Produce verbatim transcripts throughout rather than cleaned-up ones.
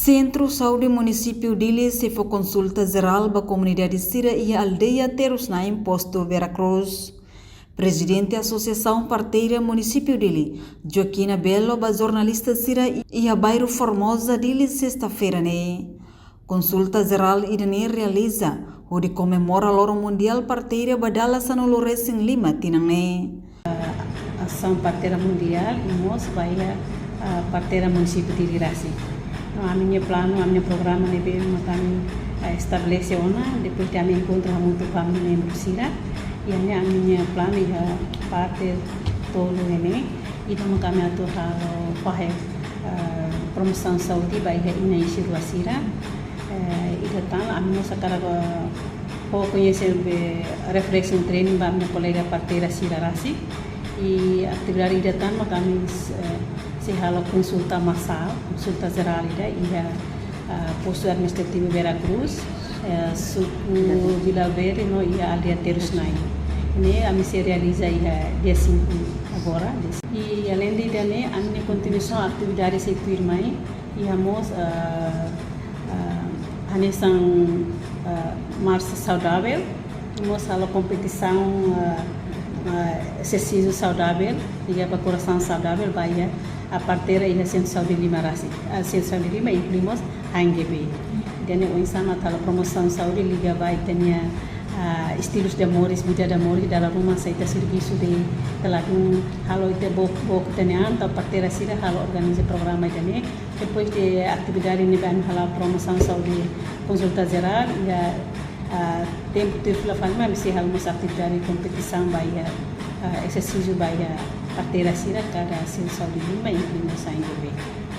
Sentru Saúde Munisípiu Dili sei fó konsulta jerál ba komunidade sira iha aldeia Terus Nain, Postu Vera Cruz. Prezidente Asosiasaun Parteira Munisípiu Dili, Joaquina Belo, ba jornalista sira iha bairru Formosa, Dili, sesta-feira ne'e. Konsulta jerál ida-ne'e realiza hodi komemora Loron Mundiál Parteira ba dala sanulu-resin-lima tinan ne'e. Asaun Parteira Mundiál i mós ba iha, ah, parteira munisípiu Dili rasik. No, ami-nia planu, ami-nia programa ne'ebé mak ami, ah, estabelese ona, depois de ami enkontru hamutuk ho ami-nia membru sira. I ami, ami-nia planu iha parte tolu ne'e. Ida mak ami atu halo fahe, ah, promosaun saúde ba iha inan isin rua sira. Eh, ida tan ami mós hakarak, eh, fó koñese be refreshing training ba ami-nia kolega parteira sira rasik. I atividade ida tan mak ami, eh, sei halo konsulta masál, konsulta jerál ida iha, ah, Postu Administrativu Vera Cruz, eh, suku Vila Verde no iha aldeia Terus Nain. Ne'e ami sei realiza iha dia sinku agora. I aleinde ida-ne'e, ami-nia kontinuasaun atividade sei tuirmai, iha mós, ah, ah, hanesan, ah, marsa saudavel, mós halo kompetisaun, ah, ah, ezersísiu saudavel, liga ba korasaun saudavel, ba iha, ah, parteira iha Sentru Saúde Lima rasik. Ah, Sentru Saúde Lima inklui mós H N G B. Ida-ne'e oinsá mak halo promosaun saúde liga ba ita-nia, ah, estilus de moris, vida de moris, dala ruma se ita servisu de'it, ita ladún halo ita book, book ita-nia an, entaun parteira sira halo organiza programa ida-ne'e. Depois de atividade ne'ebé ami hala'o promosaun saúde, konsulta jerál, iha, ah, tempu tuir fila fali mai ami sei halo mós atividade kompetisaun ba iha, ah, ezersísiu ba iha parteira sira kada Sentru Saúde Lima, inklui mós H N G B.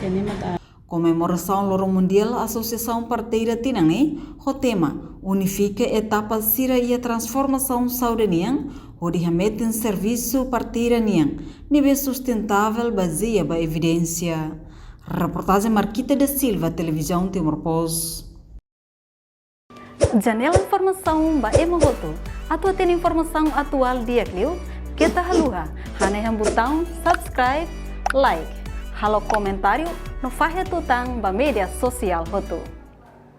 Ida-ne'e mak, ah, komemorasaun Loron Mundiál Asosiasaun Parteira tinan ne'e ho tema Unifika Etapa Sira iha Transformasaun Saúde Nian, hodi hametin servisu parteira nian ne'ebé sustentável, bazeia ba evidénsia. Reportajen Marquita da Silva, Televizaun Timor Post. Janela informasaun ba ema hotu. Atu hatene informasaun atuál di'ak liu, keta haluha hanehan butaun subscribe, like, halo komentáriu no fahe tutan ba média sosiál hotu.